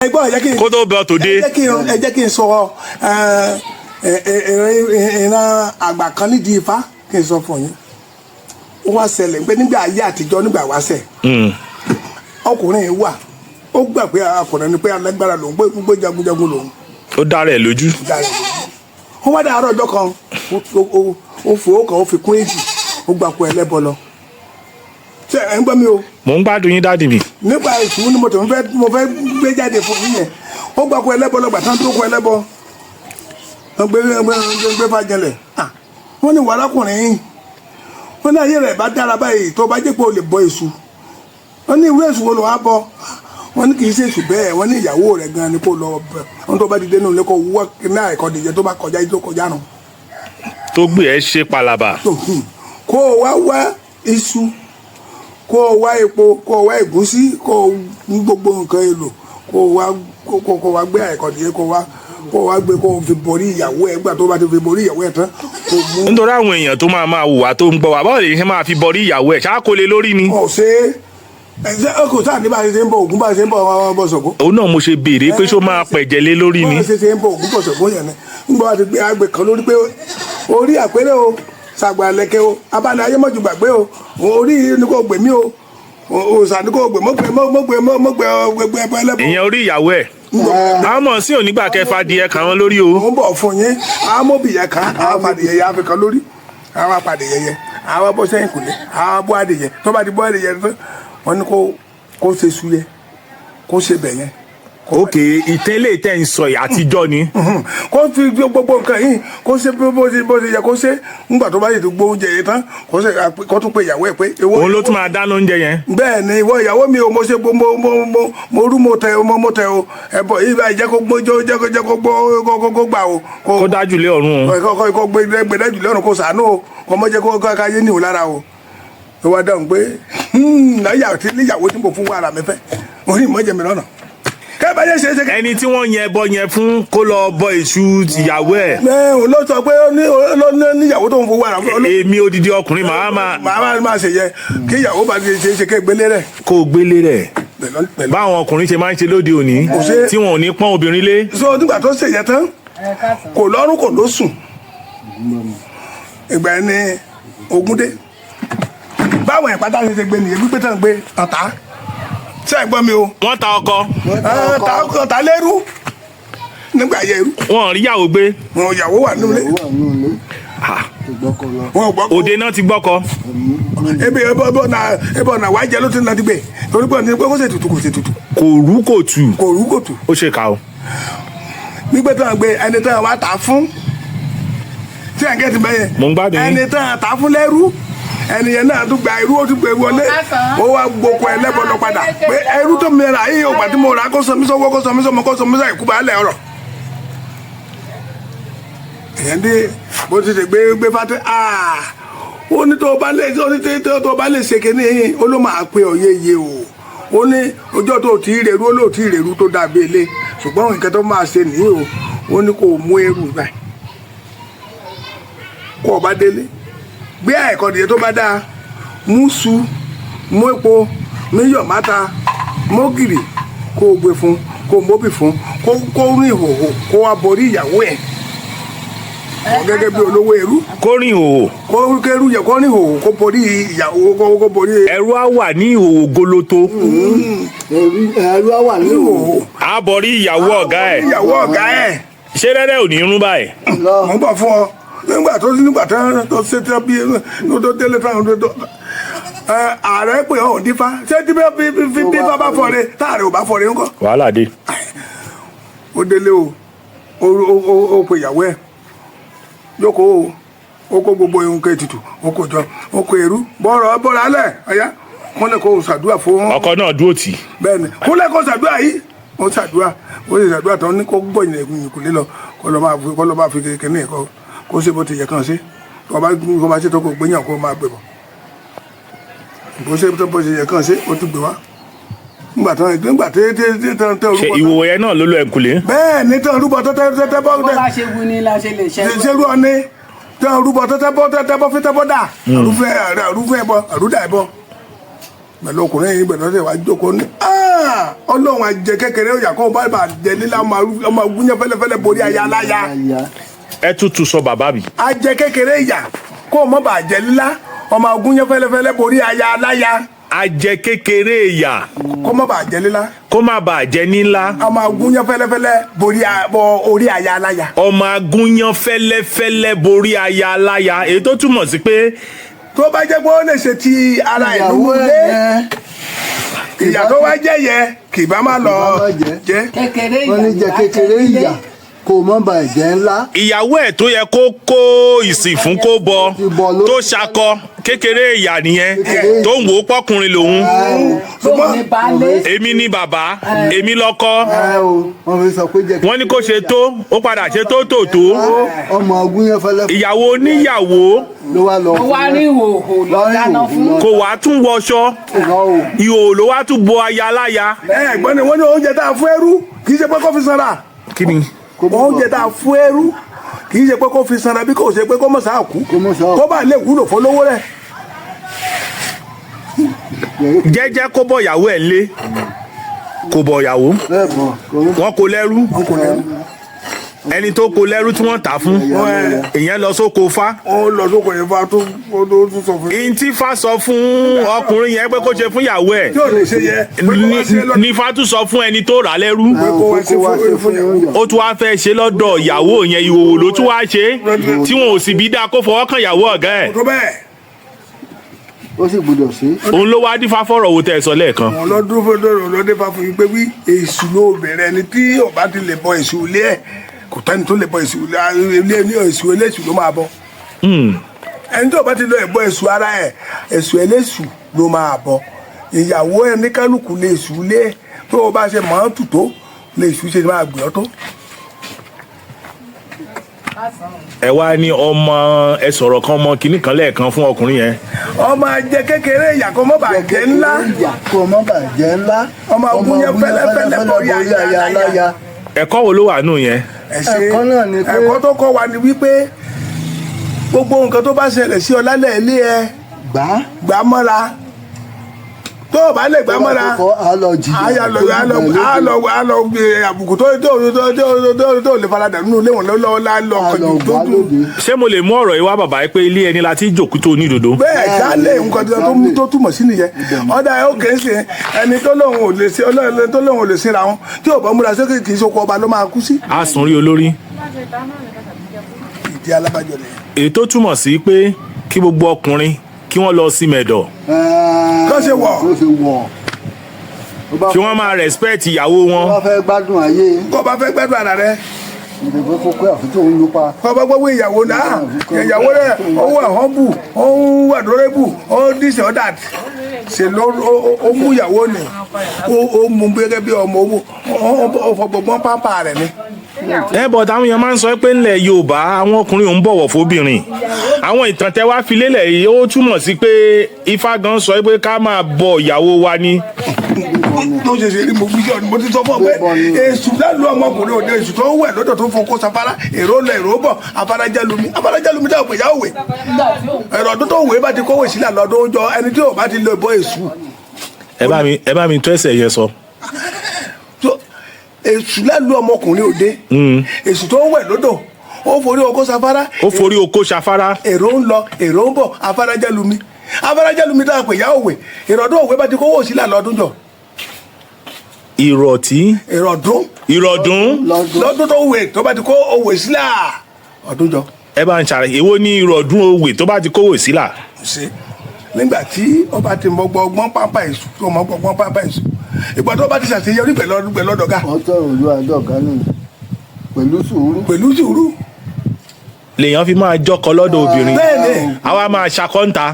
Ẹgbọ́n, ẹ jẹ́ kí n Kó tó bọ tòde. Ẹ jẹ́ kí n sọ ẹ, ẹ, ẹ, ẹ, ìran àgbà kan nídìí Ifá kí n sọ fún yín. Ó wá ṣẹlẹ̀ pé nígbà ayé àtijọ́, nígbà wáṣẹ̀, ọkùnrin yìí wà, ó gbà pé akùnrin ni, pé alágbára lòun, pé gbogbo jagunjagun lòun. Ó dára ẹ̀ lójú. Dára. Ó wá dàárọ̀ ọjọ́ kan, ó fowó kan, ó fi kún èjì, ó gbà kó ẹlẹ́bọ lọ. Ṣé ẹ̀ ń gbọ́ mi o? Mò ń gbádùn yín, daddy mi. Nípa ìṣù ni mo tẹ̀ mo fẹ́ gbé jáde fún yín yẹn. Ó gbà kó ẹlẹ́bọ lọ, gbà tán tó kó ẹlẹ́bọ, wọ́n gbé gbé gbé fàjẹlẹ̀. Ah, wọ́n ní wàrákùnrin yìí, wọ́n ní ayé rẹ̀ bá dára báyìí tó bá jẹ́ pé o lè bọ èṣù. Wọ́n ní ìwé èṣù wo ló wá bọ? Wọ́n ní kì í ṣe èṣù bẹ́ẹ̀. Wọ́n ní ìyàwó rẹ̀ gan ni kó lọ bẹ̀. Wọ́n tó bá ti dénú ilé, kó wọ́ náà ẹ̀kọ́ dìje tó bá kọjá tó kọjá nù. Tó gbé ẹ ṣe palaba. Kó o wá wá iṣu, kó o wá epo, kó o wá ẹ̀gúsí, kó o ní gbogbo nǹkan èlò, kó o wá kó o wá gbé àìkọ́dìyẹ, kó o wá gbé, kó o fi borí ìyàwó ẹ̀. Gbà tó bá ti fi borí ìyàwó ẹ̀ tán, kó o mú. Nítorí àwọn èèyàn tó máa máa hùwà tó ń gbọ́ wá, báwo lè ṣe máa fi bọrí ìyàwó ẹ̀ ṣáà lé lórí ni? Ọ̀ ṣe é ẹ kò sáà ní bá a ṣe ń bọ Ògún, bá a ṣe ń bọ ọmọ Ṣàngó. Òun náà mo ṣe béèrè pé ṣó máa pẹ̀jẹ̀ lé lórí ni. Bá a ṣe ń bọ Ògún, bọ Ṣàngó yẹn ni. Ń gbọ́ àti gbé àgbẹ̀ kan lórí pé orí àpẹẹrẹ o, ṣàgbà lẹ̀kẹ̀ o, abalẹ̀ ayé mọ̀jú gbàgbé o, orí ni kò gbèmí o, òòṣà ni kò gbè mọ́gbẹ́ mọ́gbẹ́ mọ́gbẹ́ gbẹgbẹ ẹbọ ẹlẹ́bọ. Ìyẹn orí ìyàwó ẹ̀, àwọn ọmọ sí onígbà kẹfà di ẹ kàn án lórí o. Mo ń bọ̀ fún yín. Àwọn mọ́bìyẹ kan, àwọn apàdéyẹ yẹ àfikàn lórí, àwọn apàdéyẹ yẹ, àwọn bọ́ sẹ́yìn kùlé, àwọn bọ́ adìyẹ. Tó bá ti bọ́ adìyẹ tán, wọ́n ní kó ṣe súyẹ, kó ṣe bẹ̀ yẹn. Ok, ìtẹ́lẹ̀ tẹ́ ń sọ yìí àtijọ́ ni. Kó fi gbogbo nǹkan yìí, kó ṣe bó ṣe yẹ kó ṣe. Ńgbà tó bá yẹ tó gbó oúnjẹ yìí tán, kó ṣe kó tún pe ìyàwó ẹ̀ pé ìwọ. Òun ló tún máa dáná oúnjẹ yẹn. Bẹ́ẹ̀ ni, ìwọ ìyàwó mi o, mo ṣe mo rú, mo tẹ o, ẹbọ yìí báyìí, jẹ́ kó gbójó, jẹ́ kó gbó, kó gbà o. Kó dájú lé ọ̀run o. Kó gbé gbẹdájú lọ́rùn, kó sànú o, kó mọ́ jẹ́ kó káyé níwò lára o. Ó wá dáhùn pé láyà tí níyàwó tí mo fún wàrà mi fẹ́ orí ìmọ̀jẹ̀ mi lọ́nà kẹ́ bá yẹ ṣe é ṣe. Ẹni tí wọ́n yẹn bọ yẹn fún kó lọ bọ èṣù tìyàwó ẹ̀. Ẹ òun ló sọ pé ó ní ó ní níyàwó tó ń fún wàrà fún. Èmi odidi ọkùnrin màá máa. Màá ṣe yẹ kí ìyàwó bá ti ṣe é ṣe kẹ́ gbélé rẹ̀. Kó o gbélé rẹ̀. Pẹ̀lú. Báwọn ọkùnrin ṣe máa ń ṣe lóde òní tí wọn ò ní pọ́n obìnrin lé. So nígbà tó ṣe yẹn tán, kò lọ́rùn, kò ló sùn. Ìgbà yẹn ni ogun dé. Báwọn ẹ̀ pátá ṣe gbé nìyẹn, gbígbé tán gbé ọ̀tá. Ṣé ẹ gbọ́ mi o? Wọ́n ta ọkọ. Ọ̀tá lẹ́rú nígbà yẹ irú. Wọn ò rí ìyàwó gbé. Wọn ìyàwó wà nílé. Wà nínú ilé. Ah, Kò gbọ́kọ lọ. Wọn ò gbọ́. Òde náà ti gbọ́kọ. Ebi ebi ọ̀nà wájẹ ló ti ń láti gbé, torí pé ọ̀nà pé kó ṣe tutù, kò ṣe tutù. Kò rú kò tù. Kò rú kò tù. Ó ṣe kà ó. Gbígbé tán gbé ẹni tán wá tà fún tí ẹ̀ ń gẹ́tì bẹ́yẹn. Mò ń gbádùn yín. Ẹni tán tà fún lẹ́rú, ẹni yẹn náà tún gba irú, ó tún gbé wọlé, ó wá gboko ẹlẹ́bọ lọ padà pé ẹrú tó mi rà yìí, ògbà tí mo rà, kó sọ mí sọ́wọ́, kó sọ mí sọ́mọ, kó sọ mí sọ́ ìkú bá lẹ̀ ọ̀rọ̀. Èyàn dé bó ti ṣe gbé gbé fati, ó ní tó bá lè, ó ní tó bá lè ṣe kíní, ó ló máa pe ọ̀yẹ́ iye o. Ó ní ọjọ́ tó ti rèrú, ó lóò ti rèrú tó dàbí ilé, ṣùgbọ́n nǹkan tó máa ṣe nìyí o. Ó ní kó o mú ẹrù báyìí, kó o bá délé, gbé àìkọ́dìyẹ tó bá dáa, mú su, mú epo, míyọ̀ máta, mọ́gìrì, kó o gbé fún, kó o móbì fún, kó rìn ìhòhò, kó wá borí ìyàwó ẹ̀ wọ́n gẹ́gẹ́ bí olówó ẹrú. Kó rìn ìhòhò. Kó kẹrù yẹ, kó rìn ìhòhò, kó borí ìyàwó, kó borí. Ẹrú á wà ní ìhòhò goloto. Ẹrú á wà ní ìhòhò. Á borí ìyàwó ọ̀gá ẹ̀. Ìyàwó ọ̀gá ẹ̀. Ṣé rẹ́rẹ́ ò ní rún báyìí? Lọ. Mo ń bọ̀ fún ọ. Nígbà tó tó ṣe tán, bí tó délé tán, tó ẹ ààrẹ pé ọ̀ dífá ṣé tí bí bá bá fọre, táàrẹ ò bá fọre ńkọ́? Wàhálà dé. Ó délé o, ó pe ìyàwó ẹ̀ jókòó o, ó kó gbogbo nǹkan ètùtù, ó kó jọ, ó kó èrú bọ́ọ̀rọ̀ bọ́ọ̀rọ̀ alẹ́ ọ̀yá kúnlẹ̀ kó o ṣàdúrà fún. Ọkọ náà dúró tì í. Bẹ́ẹ̀ni, kúnlẹ̀ kó o ṣàdúrà yìí. Ó ṣàdúrà, ó sì ṣàdúrà tán, ní kó gbọ̀yìn ẹ̀kúnlé lọ, kó lọ máa fi kékeré kó kó ṣe bó ti yẹ kàn ṣe, kó bá ṣe tó, kó gbéyàn, kó máa gbé bọ̀, bó ṣe tó, bó ṣe yẹ kàn ṣe, ó tún gbé wá. Nígbà tán, nígbà tẹ́ tẹ́ tẹ́ tẹ́ Ṣe orúkọ ìhòhò yẹn náà ló lọ ẹ̀kúlé? Bẹ́ẹ̀ ni, tẹ́ orúbọ tẹ́ tẹ́ tẹ́ bọ́. Bó bá ṣe wu ni la ṣe lè ṣe. Ṣerú ọni tẹ orúbọ tẹtẹ bọ, tẹtẹ bọ, fẹtẹ bọ dà, àrúfẹ àrúfẹ bọ, àrúdà bọ pẹ̀lú ọkùnrin yìí pẹ̀lú ọsẹ wa jókòó ní. Ọlọ́run àjẹ kékeré òyà kó bá bá jẹ lílá ọmọ agúnyán fẹ́lẹ́fẹ́lẹ́ borí aya aláya. Aya. Ẹ tútù sọ bàbá mi. Ajẹ kékeré ìyà kó mọ́ bá jẹ lílá ọmọ agúnyán fẹ́lẹ́fẹ́lẹ́ borí aya aláya. Ajẹ kékeré ìyà. Kó mọ́ bá jẹ lílá. Kó má bàa jẹ nílá. Ọmọ agúnyán fẹ́lẹ́fẹ́lẹ́ borí bọ orí aya aláya. Ọmọ agúnyán fẹ́lẹ́fẹ́lẹ́ borí aya aláya, èyí tó túmọ̀ sí pé tó bá jẹ́ pé ó lè ṣe ti ara ìlú Ìyàwó ilé ẹ̀ ìyà tó wá jẹ́ yẹ kì bá má lọ Kì bá má jẹ. jẹ́. Kékeré ìyà Wọ́n ní jẹ ni kékeré wàá jẹ ìyà kò mọ́ bà jẹ́ ńlá. Ìyàwó ẹ̀ tó yẹ kó kó ìsìn fún kó bọ Ti bọ ló- tó ṣakọ kékeré ìyà nìyẹn Kékeré. tó ń wò ó pọ́kùnrin lòun. Bóun ni baálé. Èmi ni bàbá, èmi lọ́kọ. Ẹ o, wọ́n fi sọ pé jẹ Wọ́n ní kó ṣe tó, ó padà ṣe tó tò tó. Ọmọ agúnyán fẹ́lẹ́ Ìyàwó oníyàwó ló wá lọ. Ó wá rí ìhòòhò lọ Wá rí dáná ìhòòhò fún. lọ. Kò wá tún wọṣọ, Ìrọ̀ o. ìhòòhò ló wá tún bo aya aláya. Ẹ gbọ́n ni wọ́n ní oúnjẹ tá a fún ẹrú kì í ṣe pé kó fi sanra. Kí ni? Oúnjẹ tá a fún ẹrú kì í ṣe pé kó fi sanra bí kò ṣe pé kó mọ̀ sáà kú. Kó mọ̀ sáà kú. Kó bá lè wúlò fọlọ́wọ́ rẹ̀. Jẹ́jẹ́ kó bọ̀ ìyàwó ẹ̀ lé, kò bọ̀ ìyàwó. Bẹ́ẹ̀ bọ̀ kò ní. Wọ́n kó lẹ́rú. Ẹni tó kó lẹ́rú tí wọ́n tà fún ìyẹn lọ sóko fá. Ó lọ sóko yẹn fa tó ó tó tún sọ fún Ìyẹn tí fá sọ fún ọkùnrin yẹn pé kó ṣe fún ìyàwó ẹ̀ tí ò lè ṣe yẹ pé kó wá ṣe lọ́dọ̀ ní fá tún sọ fún ẹni tó rà lẹ́rú. pé kó wá ṣe fún ìyàwó. Ó tún wá fẹ́ ṣe lọ́dọ̀ ìyàwó yẹn, ìhòòhò ló tún wá ṣe tí wọn ò sì bí dáa kó fọwọ́ kan ìyàwó ọ̀gá ẹ̀. Tó bẹ́ẹ̀. Ó sì gbọ́dọ̀ sí. Òun ló wá dífá fọ̀rọ̀ wo tẹ́ ẹ sọ lẹ́ẹ̀kan. Wọn lọ́dún fọdọ̀rọ̀ lọ́dún fà fún yín pé wí èṣù ló bẹ̀rẹ̀ ẹni tí ọba ti lè bọ èṣù ilé ẹ̀ kò tẹ́ni tó lè bọ èṣù ilé ní èṣù eléṣù ló máa bọ. Ẹni tí ọba ti lọ ẹ̀bọ èṣù ara ẹ̀ èṣù eléṣù ló máa bọ. Ìyàwó ẹ ní kálukú lè èṣù ilé ẹ̀ tó o bá ṣe mọ̀ ọ́n tù tó lè èṣù ṣe máa gbé ọ tó. Ẹ wá ní ọmọ ẹ sọ̀rọ̀ kan ọmọ kìnnì kan lẹ́ẹ̀kan fún ọkùnrin yẹn. Ọmọ ajẹ kékeré ìyà kó mọ́ bàjẹ́ ńlá. Ìyà kò mọ́ bà jẹ́ ńlá. Ọmọ agúnyán fẹ́lẹ́fẹ́lẹ́ borí aya aláya. Ẹ̀kọ́ wo ló wà nù yẹn? Ẹ ṣe. Ẹ̀kọ́ náà ni pé- Ẹ̀kọ́ tó kọ́ wa ni wípé gbogbo nǹkan tó bá ṣẹlẹ̀ sí ọ lálẹ́ ilé ẹ Gbà á. gbà á mọ́ra. Tó o bá lè gbà á mọ́ra, Kọ́ á lọ jìyà. a lọ a lọ a lọ a lọ gbé àbùkù tó tó tó tó tó tó lè faradà nínú ilé wọn lọ́wọ́ lálọ́ Á lọ ọkọ̀ gbà tó lóde. Ṣé mo lè mú ọ̀rọ̀ yìí wá bàbá yìí pé ilé ẹni la ti jòkú tó onídodo? Bẹ́ẹ̀ sálẹ̀ nǹkan tó túmọ̀ sí nìyẹn. Ọ̀dà ẹ̀ ó kè é ṣe ẹni tó lóun ò lè ṣe ọlọ́run tó lóun ò lè ṣe ra wọn tí ò bá múra sókè kì í ṣe oko ọba ló máa kú sí. A sùn rí olórí. Ìdí alábàjọ nìyẹn. Èyí tó túmọ̀ sí pé kí gbogbo ọkùnrin kí wọ́n lọ sí mẹ̀dọ̀. Kó ṣe wọ̀. Kó ṣe wọ̀. Ó bá Kí wọ́n máa respect ìyàwó wọn. Ó bá fẹ́ gbádùn ayé. Kó o bá fẹ́ gbádùn ara rẹ. Ìdìbò kókó àfi tó ń lupa. Kó o bá gbọ́ ìyàwó náà ìyàwó rẹ ó wà humble, ó ń wà adorable, ó this or that ṣe ló ó mú ìyàwó ni ó mú gẹ́gẹ́ bí ọmọ owó ó fọgbọ́n pápá rẹ̀ ni. Ẹ bọ̀ táwọn èèyàn máa ń sọ pé ńlẹ̀ Yorùbá àwọn ọkùnrin ò ń bọ̀wọ̀ fóbìnrin. Àwọn ìtàn tẹ́ wá fi lélẹ̀ yìí ó túmọ̀ sí pé Ifá gan sọ pé ká máa bọ ìyàwó wa ni. Tó ṣe ṣe rí mo gbígbé ọdún mo ti sọ fún ọ pé èṣù lálù ọmọkùnrin òde èṣù tó ń wẹ̀ lọ́dọ̀ tó ń fọkó safara èrò lọ èrò bọ̀ afárajálumi afárajálumi táwọn pè yá òwe ẹ̀rọ ọdún tó wé bá ti kówó sílẹ̀ lọ́dún jọ ẹni tí ò bá ti lè bọ èṣù. Ẹ bá mi tó ẹsẹ̀ yẹn sọ. Èṣù lálù ọmọkùnrin òde èṣù tó ń wẹ̀ lọ́dọ̀ ó forí oko safara. Ó forí oko safara. Èrò ń lọ èrò ń bọ̀ afárajálumi afárajálumi táwọn pè yá òwe èrò ọdún òwe bá ti kówó sílẹ̀ lọ́dún jọ. Ìrọ̀tí. Ìrọ̀dún. Ìrọ̀dún. Lọ́dún tó wè tó bá ti kó òwe sílà ọdún jọ. Ẹ bá ń ṣàlàyé èwo ní ìrọ̀dún òwe tó bá ti kówó sílà. Ṣe nígbà tí ọba ti mọ gbọgbọ́n pápá èṣù tó mọ gbọgbọ́n pápá èṣù ìgbà tó bá ti ṣàṣeyọrí pẹ̀lú ọdún pẹ̀lú ọdọ̀gá. Ọtọ òlu àdọ̀gá nù pẹ̀lú sùúrù. Pẹ̀lú sùúrù. Lèèyàn fi máa jọkọ lọ́dọ̀ obìnrin. Bẹ́ẹ̀ni. Àwa máa ṣakọ́ńta.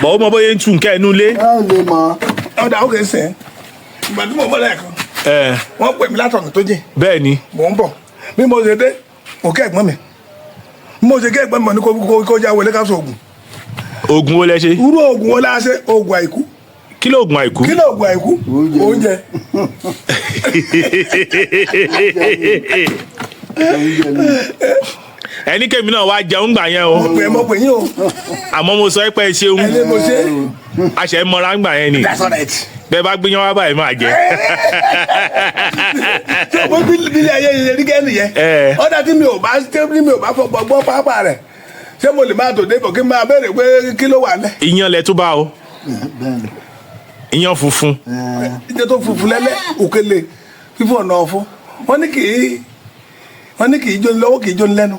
Bọ̀ ó mọ bóyá ń tún nǹkan ẹnu lé. Báwo lè mọ. Ọ̀dà ó kè é sìn ìgbà tí mo bọ̀ lẹ́ẹ̀kan wọ́n pè mí látọ̀nà tó jìn. Bẹ́ẹ̀ni. Mò ń bọ̀ bí mo ṣe dé mo kẹ́ ẹ̀gbọ́n mi mo ṣe kẹ́ ẹ̀gbọ́n mi ní kó já wọlé ká sọ oògùn. Oògùn wo lẹ ṣe. Irú oògùn wo la ṣe? Oògùn àìkú. Kí lóògùn àìkú. Kí lóògùn àìkú? Oúnjẹ. Ẹni kèmí náà wá jẹun gbà yẹn o. Mo pè é, mo pè yín o. Àmọ́ mo sọ pé ẹ ṣeun. Ẹni mo ṣe. Àṣẹ mọ́ra gbà yẹn ni. That's all right. Bẹ́ẹ̀ bá gbéyàn wá báyìí máa jẹ. Ṣé o bí bí ayé yẹn rí kẹ́ nìyẹn? Ẹ. Ọ̀dà tí mi ò bá fọ gbọ́ pápá rẹ̀, ṣé mo lè máa tò débò kí n máa béèrè pé kí ló wà lẹ̀? Iyán lẹ tún bá o. Bẹ́ẹ̀ni. Iyán funfun. Ìjẹ tó funfun lẹ́lẹ́, òkèlè fífún ọ̀nà ọ̀fun. Wọ́n ní kì í jóni lọ́wọ́, kì í jóni lẹ́nu.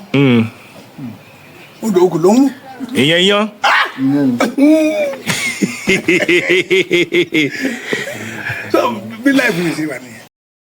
Odò òkú ló ń mú. Ìyẹn iyán. So bí láìpẹ́ mi ṣe wà ní.